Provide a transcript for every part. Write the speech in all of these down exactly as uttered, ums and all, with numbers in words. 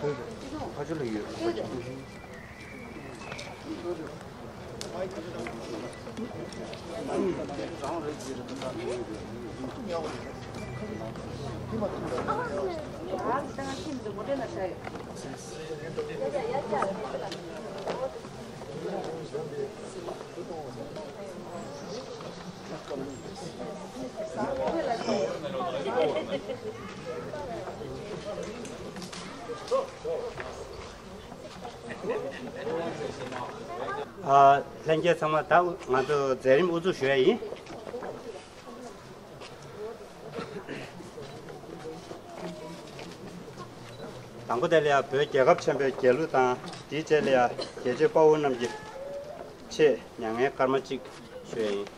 ཕ་ཆོས་ལ་ཡོད། ཨ། ལྷན་རྒྱས་ཚང་མ། ད་ང་ཚོ་མཛད་རིམ་དབུ་འཛུགས་ཞུ་ཡ་ཡིན། དང་པོ་དེ་ལ་ཡ་བོད་རྒྱལ་ཁབ་ཆེན་པོའི་རྒྱལ་གླུ་དང་། དེའི་རྗེས་ལ་ཡ་རྒྱལ་གཅེས་དཔའ་བོ་རྣམས་ཀྱི་ཆེད་མྱ་ངན་སྐར་མ་གཅིག་ཞུ་ཡ་ཡིན།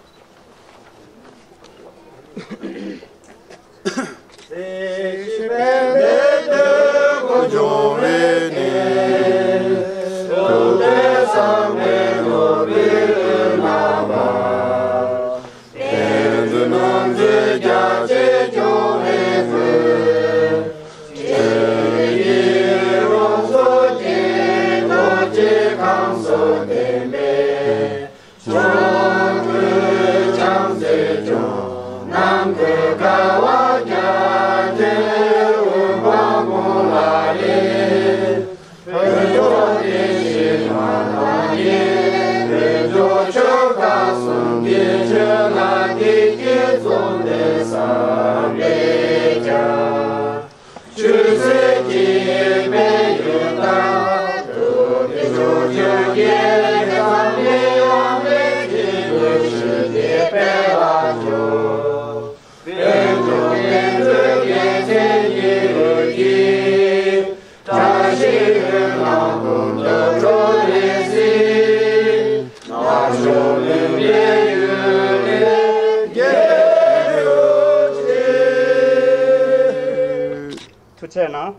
ཐུགས་རྗེ་གནང་།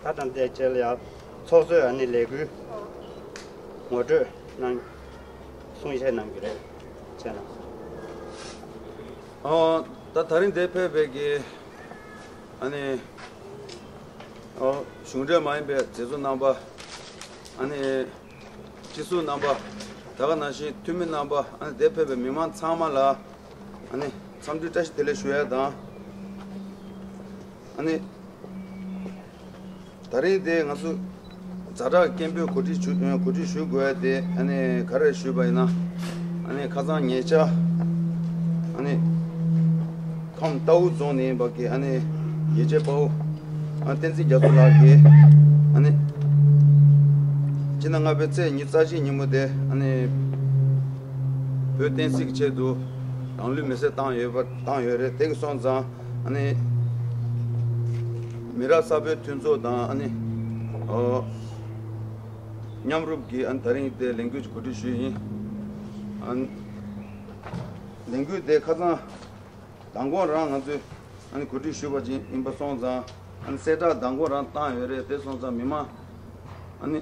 ད་ལྟ་འདིའི་རྗེས་ལ་ཡང་ཚོགས་གཙོས་ཨ་ནི་ལས་འགུལ་ངོ་སྤྲོད་གནང་། གསུང་བཤད་གནང་རྒྱུ་རེད། བྱས་ན། ཨ། ད་ད་རིང་འདིར་ཕེབས་པའི་གི་ཨ་ནི། ཨ། གཞུང་འབྲེལ་མ་ཡིན་པའི་མཛད་གཙོ་རྣམ་པ། ཨ་ནི། སྤྱི་ཟུར་རྣམ་པ། ད་ག་ནང་བཞིན་འཐུས་མི་རྣམ་པ། ཨ་ནི་འདིར་ཕེབས་པའི་མི་མང་ཚང་མ་ལ་ཨ་ནི་འཚམས་འདྲི་བཀྲ་ཤིས་བདེ་ལེགས་ཞུ་ཡ་དང་། ཨ་ནི་ད་རིང་འདི་ང་ཚོ་ཛ་དྲག་སྐད་འབོད་གོ་སྒྲིག་ཞུ། གོ་སྒྲིག་ཞུ་དགོས་ཡ་དེ་ཨ་ནི་ག་རེ་ཞུས་པ་ཡིན་ན། ཨ་ནི་ཁ་སང་ཉེ་ཆར་ཨ་ནི་ཁམས་རྟའུ་རྫོང་ནས་ཡིན་པ་གི་ཨ་ནི་རྒྱལ་གཅེས་དཔའ་བོ་ཨ་བསྟན་འཛིན་རྒྱ་མཚོ་ལགས་ཀྱིས་ཨ་ནི་སྤྱི་ཟླ་ལྔ་པའི་ཚེས་ཉི་ཤུ་རྩ་བཞི་ཉིན་མོ་དེ་ཨ་ནི་བོད་བསྟན་སྲིད་ཀྱི་ཆེད་དུ་རང་ལུས་མེར་སྲེག་བཏང་ཡོད་པ། བཏང་ཡོད་རེད། དེ་གི་སོང་ཙང་ཨ་ནི་མི་རབས་གསར་པའི་མཐུན་ཚོགས་དང་ཨ་ནི་ཨོ་མཉམ་རུབ་ཀྱིས་ཨ་ནི་ད་རིང་དེ་ལས་འགུལ་གྱི་གོ་སྒྲིག་ཞུས་ཡིན། ཨ་ནི་ལས་འགུལ་དེ་ཁ་སང་མདང་དགོང་རང་ང་ཚོས་ཨ་ནི་གོ་སྒྲིག་ཞུས་པ་ཅིག་ཡིན་པ་སོང་ཙང་། ཨ་ནི་གསལ་བསྒྲགས་མདང་དགོང་རང་བཏང་ཡོད་རེད། དེ་སོང་ཙང་མི་མང་ཨ་ནི་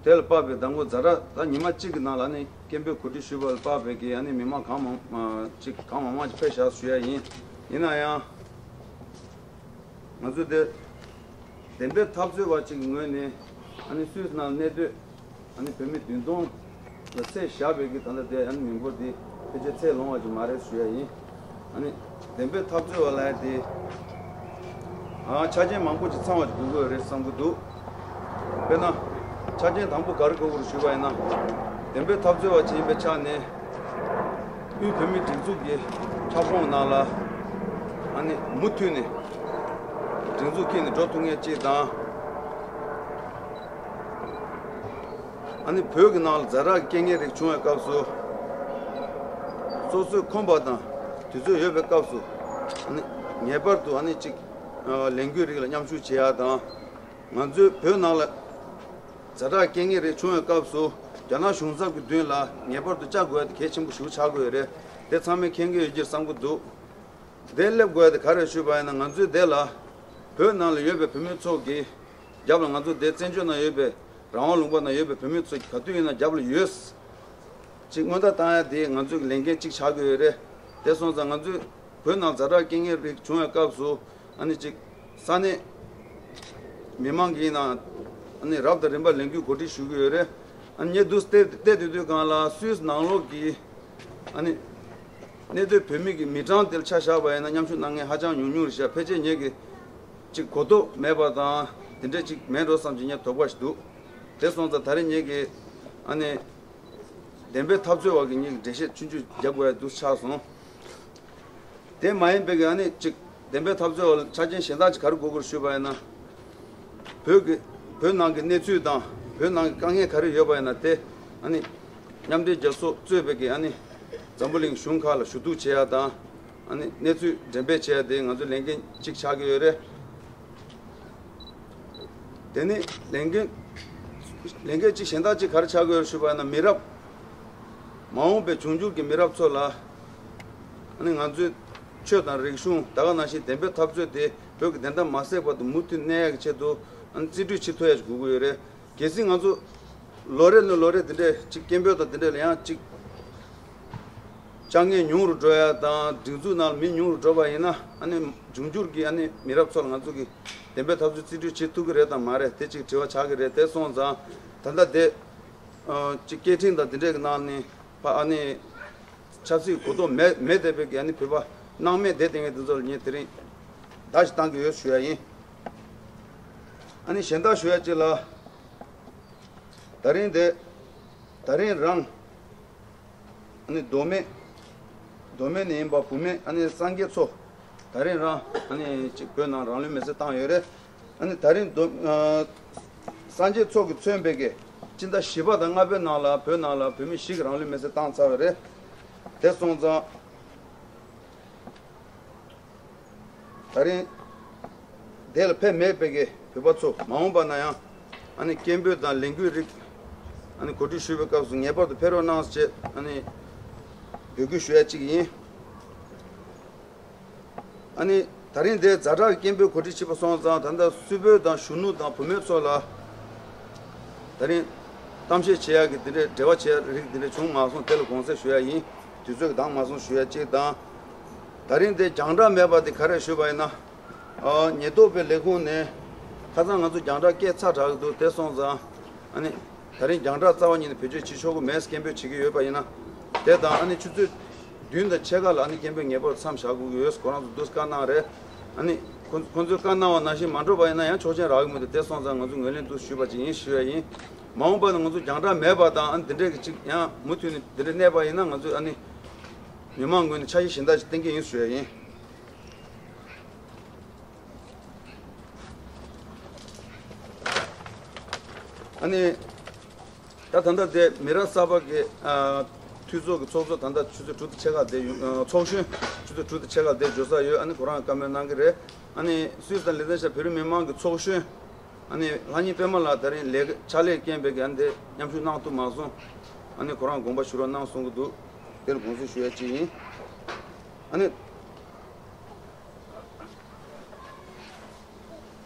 དེ་ལ་དཔག་པའི་མདང་དགོང་ཛ་དྲག་ད་ཉི་མ་གཅིག་གི་ནང་ལ་ཨ་ནི་སྐད་འབོད་གོ་སྒྲིག་ཞུས་པ་ལ་དཔག་པའི་གི་ཨ་ནི་མི་མང་གང་མང་ཅིག་གང་མང་མང་ཅིག་ཕེབས་བཞག་ཞུ་ཡ་ཡིན། ཡིན་ན་ཡང་། ང་ཚོས་དེ་བདེན་པའི་འཐབ་རྩོད་པ་གཅིག་གི་ངོས་ནས་ཨ་ནི་སུད་སི་ནང་གནས་སྡོད་ཨ་ནི་བོད་མི་བདུན་སྟོང་ལ་ཚད་བཞག་པའི་གི་ད་ལྟ་དེ་ཨ་ནི་མི་འབོར་དེ་ཕལ་ཆེར་ཚད་ལོངས་པ་ཅིག་མ་རེད་ཞུ་ཡ་ཡིན། ཨ་ནི་བདེན་པའི་འཐབ་རྩོད་པ་ལབ་ཡ་དེ་ཨ་ཆ་རྐྱེན་མང་པོ་ཅིག་ཚང་བ་ཅིག་དགོས་ཀྱི་ཡོད་རེད་བསམ་གྱི་འདུག་དཔེར་ན། ཆ་རྐྱེན་དང་པོ་ག་རེ་དགོས་ཀྱི་རེད་ཞུས་པ་ཡིན་ན། བདེན་པའི་འཐབ་རྩོད་པ་ཅིག་ཡིན་པའི་ཆ་ནས། དབུས་བོད་མིའི་སྒྲིག་འཛུགས་ཀྱི་ཁྱབ་ཁོངས་ནང་ལ་ཨ་ནི་མུ་མཐུད་ནས་སྒྲིག་འཛུགས་འཁྱེར་ནས་འགྲོ་ཐུབ་མཁན་གཅིག་དང་། ཨ་ནི་བོད་ཀྱི་ནང་ལ་ཛ་དྲག་གི་རྐྱེན་ངན་རིགས་བྱུང་བའི་སྐབས་སུ། སོ་སོས་ཁོམ་པ་དང་དུས་ཚོད་ཡོད་པའི་སྐབས་སུ་ཨ་ནི་ངེས་པར་དུ་ཨ་ནི་གཅིག་ལས་འགུལ་རིགས་ལ་མཉམ་ཞུགས་བྱེད་ཡག་དང་། ང་ཚོའི་བོད་ནང་ལ་ཛ་དྲག་རྐྱེན་ངན་རེ་བྱུང་བའི་སྐབས་སུ་ རྒྱ་ནག་གཞུང་ཚབ་ཀྱི་མདུན་ལ་ངེས་པར་དུ་བཅར་དགོས་ཡ་དེ་གལ་ཆེན་པོ་ཞིག་ཆགས་ཀྱི་ཡོད་རེད། དེ་ཚང་མས་མཁྱེན་གྱི་ཡོད་ཀྱི་བསམ་གྱི་འདུག་དེ་སླེབས་དགོས་ཡ་དེ་ག་རེ་ཞུས་པ་ཡིན་ན། ང་ཚོས་དེ་ལ་བོད་ནང་ལ་ཡོད་པའི་བོད་མི་ཚོ་གི་རྒྱབ་ལ། ང་ཚོ་དེ་བཙན་བྱོལ་ནང་ཡོད་པའི་རང་དབང་ལུང་པ་ནང་ཡོད་པའི་བོད་མི་ཚོ་ག་དུས་ཡིན་ན་རྒྱབ་ལ་ཡོད། ཅིག་སྔོན་བརྡ་བཏང་ཡ་དེ་ང་ཚོའི་ལས་འགན་ཅིག་ཆགས་ཀྱི་ཡོད་རེད། དེ་སོང་ཙང་ང་ཚོས་བོད་ནང་ཛ་དྲག་རྐྱེན་ངན་རིགས་བྱུང་བའི་སྐབས་སུ། ཨ་ནི་ཅིག་ས་གནས་མི་མང་གིས་ནང་ཨ་ནི་རབ་དང་རིམ་པ་ལས་འགུལ་གོ་སྒྲིག་ཞུ་གི་ཡོད་རེད། ཨ་ནི་ངས་འདུག་བལྟས་བལྟས་བསྡད་དུས་སྒང་ལ་སུད་སི་ནང་ལོགས་ཀྱི་ཨ་ནི་གནས་སྡོད་བོད་མི་གི་མི་གྲངས་དེར་ཆ་བཞག་པ་ཡིན་ན་མཉམ་ཞུགས་གནང་མཁན་ཧ་ཅང་ཉུང་ཉུང་རེད་ཤག་ཕལ་ཆེར་ངེད་ཀྱི་ཅིག་གོ་རྟོགས་མེད་པ་དང་དེ་འདྲ་ཅིག་མེད་འགྲོ་བསམ་གྱི་ངས་དོགས་པ་ཞིག་འདུག་དེ་སོང་ཙང་ད་རེས་ངེད་ཀྱི་ཨ་ནི་བདེན་པའི་འཐབ་རྩོད་པ་གི་ངེད་ཀྱི་འགྲེལ་བཤད་ཆུང་ཆུང་རྒྱབ་དགོས་ཡ་འདུག་ཆགས་སོང་། དེ་མ་ཡིན་པའི་གི་ཨ་ནི་ཅིག་བདེན་པའི་འཐབ་རྩོད་པ་ཆ་རྐྱེན་གཞན་དག་ཅིག་ག་རེ་དགོས་དགོས་ཞུས་པ་ཡིན་ན། བོད་ཀྱི་བོད་ནང་གི་གནས་ཚུལ་དང་བོད་ནང་གི་དཀའ་ངལ་ག་རེ་ཡོད་པ་ཡིན་ན་དེ་ཨ་ནི་མཉམ་འབྲེལ་རྒྱལ་ཚོགས་གཙོས་པའི་གི་ཨ་ནི་འཛམ་བུ་གླིང་གཞུང་ཁག་ལ་ཞུ་གཏུག་བྱེད་ཡ་དང་། ཨ་ནི་གནས་ཚུལ་འགྲེམས་སྤེལ་བྱེད་ཡ་དེ་ང་ཚོའི་ལས་འགན་གཅིག་ཆགས་ཀྱི་ཡོད་རེད། དེ་ནི་ལས་འགན་ལས་འགན་གཅིག་གཞན་དག་ཅིག་ག་རེ་ཆགས་ཀྱི་ཡོད་རེད་ཞུས་པ་ཡིན་ན། མི་རབས་མ་འོངས་པའི་འབྱུང་འགྱུར་གྱི་མི་རབས་ཚོ་ལ་ཨ་ནི་ང་ཚོའི་ཆོས་དང་རིག་གཞུང་ད་ག་ནང་བཞིན་བདེན་པའི་འཐབ་རྩོད་དེ་བོད་ཀྱི་བདེན་མཐའ་མ་ཟད་བར་དུ་མུ་མཐུད་གནས་ཡག་གི་ཆེད་དུ་ཨ་ནི་རྩིས་སྤྲོད་བྱེད་ཐུབ་ཡག་ཅིག་དགོས་ཀྱི་ཡོད་རེད། གལ་སྲིད་ང་ཚོ་ལོ་རེ་ནས་ལོ་རེ་དེ་འདྲས་ཅིག་སྐད་འབོད་དང་དེ་འདྲས་ལ་ཡང་ཅིག་བཅར་མཁན་ཉུང་རུ་འགྲོ་ཡ་དང་སྒྲིག་འཛུགས་ནང་ལ་མི་ཉུང་རུ་འགྲོ་བ་ཡིན་ན། ཨ་ནི་འབྱུང་འགྱུར་གྱི་ཨ་ནི་མི་རབས་ཚོ་ལ་ང་ཚོ་གི་བདེན་པའི་འཐབ་རྩོད་རྩིས་སྤྲོད་བྱེད་ཐུབ་ཀྱི་རེད་དམ་མ་རེད་དེ་ཅིག་དྲི་བ་ཆགས་ཀྱི་རེད། དེ་སོང་ཙང་ད་ལྟ་དེ་ཅིག་སྐད་འཕྲིན་དང་དེ་འདྲས་ཀྱི་ནང་ནས་ཕ་ཨ་ནི་ཆབ་སྲིད་གོ་རྟོགས་མེད་མེད་བསྡད་པའི་གི་ཨ་ནི་བོད་པ་སྣང་མེད་བསྡད་བསྡད་མཁན་དེ་ཚོ་ལ་ངས་དེ་རིང་བརྡ་ཞིག་བཏང་གི་ཡོད་ཞུ་ཡ་ཡིན། ཨ་ནི་གཞན་དག་ཞུ་ཡ་གཅིག་ལ། ད་རིང་དེ། ད་རིང་རང་། ཨ་ནི་མདོ་སྨད། མདོ་སྨད་ནས་ཡིན་པ་བུད་མེད་ཨ་ནི་སངས་རྒྱས་མཚོ། ད་རིང་རང་ཨ་ནི་ཅིག་བོད་ནང་རང་ལུས་མེར་སྲེག་བཏང་ཡོད་རེད། ཨ་ནི་ད་རིང་མདོ། ཨ། སངས་རྒྱས་མཚོ་གིས་མཚོན་པའི་གི་སྤྱི་ཟླ་བཞི་པ་དང་ལྔ་པའི་ནང་ལ་བོད་ནང་ལ་བོད་མི་བཞི་གིས་རང་ལུས་མེར་སྲེག་བཏང་ཚར་བ་རེད། དེ་སོང་ཙང་། ད་རིང་དེ་ལ་ཕེབས་མེད་པའི་གི་བོད་པ་ཚོ་མ་འོངས་པ་ན་ཡང་ཨ་ནི་སྐད་འབོད་དང་ལས་འགུལ་རིགས་ཨ་ནི་གོ་སྒྲིག་ཞུ་བའི་སྐབས་སུ་ངེས་པར་དུ་ཕེབས་རོགས་གནང་ཞེས་ཨ་ནི་འབོད་སྐུལ་ཞུ་ཡ་གཅིག་ཡིན། ཨ་ནི་ད་རིང་དེ་ཛ་དྲག་གི་སྐད་འབོད་གོ་སྒྲིག་བྱས་པ་སོང་ཙང་། ད་ལྟ་སུད་བོད་དང་གཞོན་ནུ་དང་བུད་མེད་ཚོ་ལ་ད་རིང་གཏམ་བཤད་བྱེད་ཡ་གི་དེ་འདྲའི་འབྲེལ་བ་བྱེད་ཡ་རིགས་དེ་འདྲ་བྱུང་མ་སོང་། དེ་ལ་དགོངས་སེལ་ཞུ་ཡ་ཡིན། དུས་ཚོད་འདང་མ་སོང་ཞུ་ཡ་གཅིག་དང་། ད་རིང་དེ་རྒྱང་བསྒྲགས་མེད་པ་དེ་ག་རེ་ཞུས་པ་ཡིན་ན། ཨ། ཉེན་རྟོག་པའི་ལས་ཁུངས་ནས་ཁ་སང་ང་ཚོ་རྒྱང་བསྒྲགས་སྐད་ཚ་དྲགས་འདུག་དེ་སོང་ཙང་ཨ་ནི་ད་རིང་རྒྱང་བསྒྲགས་རྩ་བ་ཉིད་ནས་བེད་སྤྱོད་བྱེད་ཆོག་གི་མེད། སྐད་འབོད་བྱེད་ཀྱི་ཡོད་པ་ཡིན་ན། དེ་དང་ཨ་ནི་ཆུ་ཚོད་བདུན་དང་ཕྱེད་ཀ་ལ་ཨ་ནི་སྐད་འབོད་ངེས་པར་མཚམས་བཞག་དགོས་ཀྱི་ཡོད། ཁོ་རང་ཚོ་འདུག་བཀའ་གནང་རེད། ཨ་ནི་ཁོ་ཁོ་ཚོས་བཀའ་གནང་བ་ནང་བཞིན་མ་འགྲུབ་པ་ཡིན་ན་ཡང་ཆོག་མཆན་རག་གི་མི་འདུག་དེ་སོང་ཙང་ང་ཚོ་ངོས་ལེན་འདུག་ཞུས་པ་ཅིག་ཡིན་ཞུ་ཡ་ཡིན། མ་འོངས་པ་ན་ང་ཚོ་རྒྱང་བསྒྲགས་མེད་པ་དང་ཨ་ནི་དེ་འདྲས་ཀྱི་ཅིག་ཡང་མུ་མཐུད་ནས་དེ་འདྲས་གནས་པ་ཡིན་ན་ང་ཚོས་ཨ་ནི་མི་མང་ངོས་ནས་འཆར་གཞི་གཞན་དག་ཅིག་བཏིང་གི་ཡིན་ཞུ་ཡ་ཡིན། ཨ་ནི། ད་ད་ལྟ་དེ་མི་རབས་གསར་པ་གི་ཨ་འཐུས་ཚོགས་ཀྱི་ཚོགས་གཙོ་ད་ལྟ་ཆུ་ཚོད་དྲུག་དང་ཕྱེད་ཀ་དེ་ཡོང་། ཨ། ཚོགས་གཞོན་ཆུ་ཚོད་དྲུག་དང་ཕྱེད་ཀ་དེ་འབྱོར་ས་ཡོད། ཨ་ནི་ཁོ་རང་བཀའ་མོལ་གནང་གི་རེད། ཨ་ནི་སུད་སི་དང་ལིག་ཏེན་ཤ་ཡན་བོད་རིགས་མི་མང་གི་ཚོགས་གཞོན་ཨ་ནི་ལྷ་ཉིན་པད་མ་ལགས་ད་རིང་ལས་ཀ་ཕྱག་ལས་རྐྱེན་པས་ཀྱི་ཨ་ནི་དེ་མཉམ་ཞུགས་གནང་ཐུབ་མ་སོང་། ཨ་ནི་ཁོ་རང་དགོངས་པ་ཞུ་རོགས་གནང་གསུང་གི་འདུག་དེར་དགོངས་ཚུལ་ཞུ་ཡ་གཅིག་ཡིན། ཨ་ནི།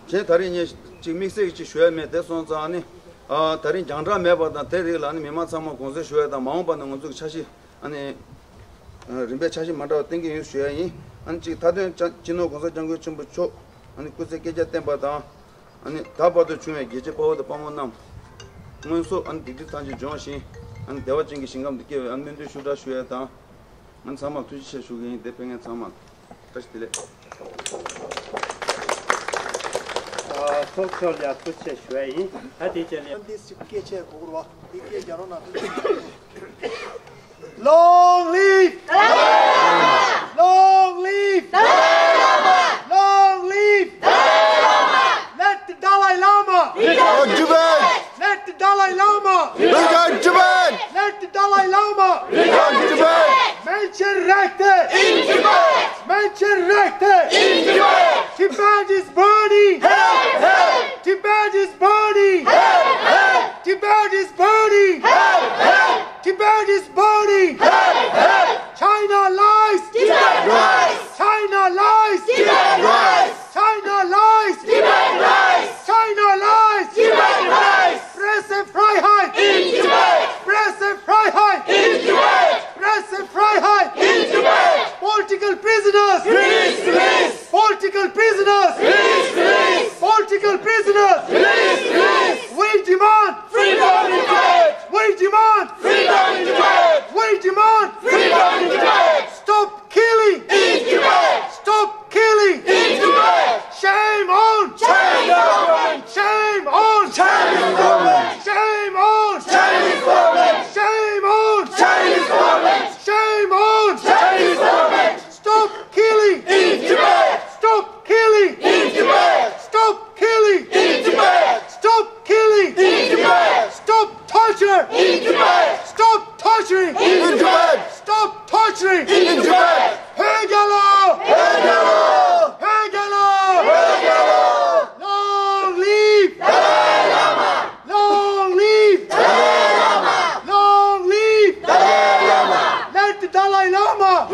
གཞན་ད་རིང་ངས་ཅིག་དམིགས་བསལ་གྱི་ཅིག་ཞུ་ཡ་མེད། དེ་སོང་ཙང་ཨ་ནི། ཨ། ད་རིང་རྒྱང་བསྒྲགས་མེད་པ་དང་དེ་རིགས་ལ་ཨ་ནི་མི་མང་ཚང་མ་དགོངས་སེལ་ཞུ་ཡ་དང་། མ་འོངས་པ་ན་ང་ཚོ་གི་འཆར་གཞི་ཨ་ནི། ཨ། རིམ་པས་འཆར་གཞི་མ་འདྲ་བ་བཏིང་གི་ཡིན་ཞུ་ཡ་ཡིན། ཨ་ནི་ཅིག་མཐའ་དོན་སྤྱི་ནོར་༸གོང་ས་༸སྐྱབས་མགོན་ཆེན་པོ་མཆོག་ཨ་ནི་སྐུ་ཚེ་བསྐལ་བརྒྱར་བརྟན་པ་དང་། ཨ་ནི་ད་བར་དུ་བྱུང་བའི་རྒྱལ་གཅེས་དཔའ་བོ་དང་དཔའ་མོ་རྣམས་མངོན་སུམ་ཨ་ནི་སྡིག་སྒྲིབ་ཐམས་ཅད་སྦྱོང་ཞིང་ཨ་ནི་བདེ་བ་ཅན་གྱི་ཞིང་ཁམས་དུ་སྐྱེ་བའི་ཨ་ནི་སྨོན་འདུན་ཤུགས་དྲག་ཞུ་ཡ་དང་། ང་ཚང་མར་ཐུགས་རྗེ་ཆེ་ཞུ་གི་ཡིན། དེ་ཕན་མཁན་ཚང་མར་བཀྲ་ཤིས་བདེ་ལེགས། ཨ། ཚོགས་གཙོ་ལ་ཐུགས་རྗེ་ཆེ་ཞུ་ཡ་ཡིན། ད་དེ་རྗེས་ལ། འདི་སྐད་ཆ་གོ་དགོས་རེད་བ། འདི་སྐད་རྒྱག་རོགས་གནང་། Long live! Long live! Long live! Let the Dalai Lama! Return to Tibet! Let the Dalai Lama! Return to Tibet! Let the Dalai Lama! Return to Tibet! Menschenrechte! In Tibet! Menschenrechte! In Tibet! Tibet is burning! Help! Help! Tibet is burning! Help! Help! Tibet is burning! Help!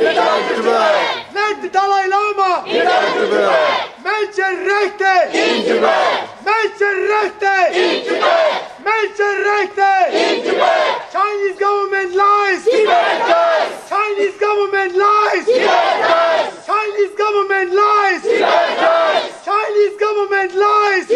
Let the Dalai Lama. Menschenrechte. Menschenrechte. Menschenrechte. Chinese government lies. Chinese government lies. Chinese government lies. Chinese government lies.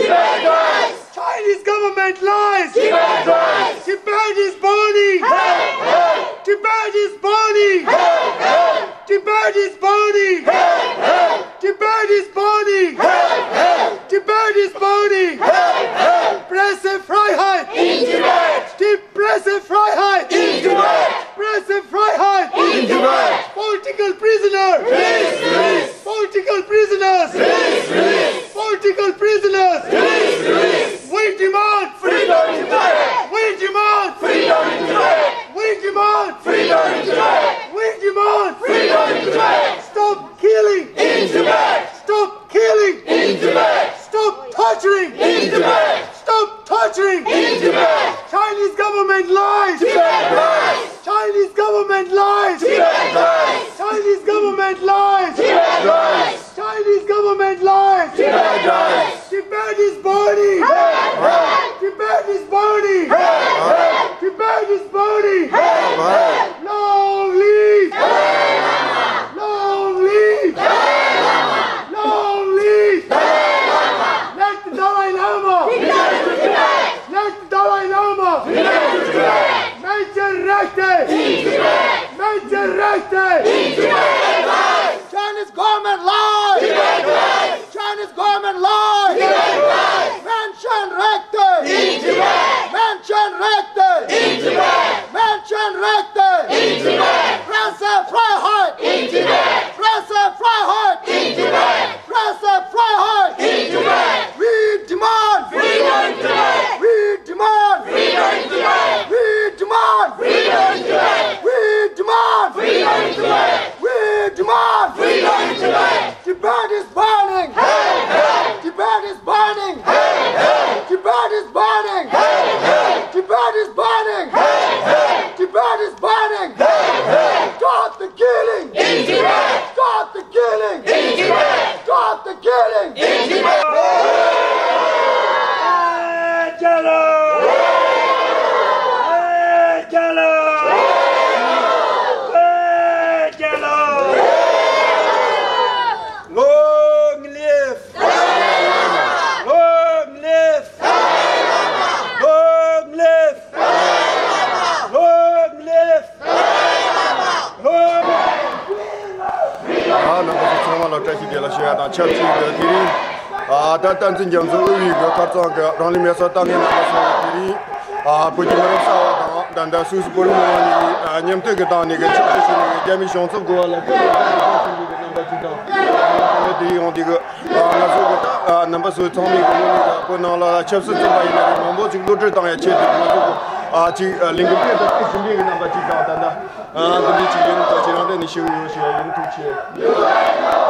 Chinese government lies. Tibet lies. Tibet is burning. Help! Help! Tibet is burning. Help! Help! Tibet is burning. Help! Help! Tibet is burning. Help! Help! Tibet is burning. Help! Help! Pressefreiheit. In Tibet. Tib- Pressefreiheit. In Tibet. Pressefreiheit. In Tibet. Political prisoner. Please release. Political prisoners. Please release. Political prisoners. Please release. We demand freedom in Tibet. We demand freedom in Tibet. We demand freedom in Tibet. We demand freedom in Tibet. Stop killing. In Tibet. Stop killing. In Tibet. Stop torturing. In Tibet. Stop torturing. In Tibet. Chinese government lies. Tibet lies. Chinese government lies. Tibet lies. Chinese government lies. Tibet lies. Chinese government lies. Tibet lies. Tibet is burning. Help! Help! Tibet is burning. Help! Help! Tibet is burning. Help! Help! Long live. Long live. Long live. Let the Dalai Lama. Let the Dalai Lama. Menschenrechte. Menschenrechte. Chinese government lies. Chinese government lies. Menschenrechte. Menschenrechte. Menschenrechte. Pressefreiheit. Pressefreiheit. Pressefreiheit. We demand freedom in Tibet. We demand freedom in Tibet. We demand freedom in Tibet. We demand freedom in Tibet. We demand freedom in Tibet. Tibet is burning. Help! Help! Tibet is burning. Help! Help! Tibet is burning. Help! Help! Tibet is burning. Help! Help! Tibet is burning. Help! Help! Stop the killing. In Tibet. Stop the killing. In Tibet. Stop the killing. In Tibet. Long live! Long live! Long live! Long live! ཨ། རྣམ་པ་ཚོ་ཚང་མ་ལ་བཀྲ་ཤིས་བདེ་ལེགས་ཞུ་ཡ་དང་ཆབས་ཅིག་གི་དེ་རིང་། ཨ། ད་བསྟན་འཛིན་རྒྱ་མཚོ་དབུས་ཀྱི་ཁ་རྩང་གི་རང་ལུས་མེ་སྲེག་བཏང་མཁན་རྣམ་པ་ཚོ་དེ་རིང་། ཨ། བོད་ཀྱི་མི་རབས་གསར་བ་དང་ད་ལྟ་སུད་སི་བོད་རིགས་མི་མང་གཉིས་ཀྱིས་མཉམ་འཐུས་ཀྱི་སྟེང་ནས་ཀྱི་ཆབ་སྲིད་ཞུ་ནས་རྒྱ་མིའི་གཞུང་ཚབ་དགོས་པ་ལ་ཐུག་པའི་རྣམ་པ་ཅིག་དང་། དེ་ཡོང་དེ་གི། ང་ཚོ་གི་ད་རྣམ་པ་ཚོའི་ཚང་མའི་གི་ངོས་ནས་ཀྱི་བོད་ནང་ལ་ཆབ་སྲིད་བཙོན་པ་ཡིན་ན་རེད། མང་པོ་ཅིག་གློད་གྲོལ་བཏང་ཡ་ཆེད་དུ་ང་ཚོ་གི་ཨ་ཅིག་ལས་འགུལ་སྤེལ་དང་སྤེལ་བཞིན་པའི་གི་རྣམ་པ་ཅིག་དང་། ད་ལྟ་ཨ་འདི་འདྲའི་ཅིག་ཡིན་ནོ། ཁྱེད་རང་དེ་ནས་ཞུ་ཡོང་ཞེས་ཡིན། ཐུགས་རྗེ་ཆེ།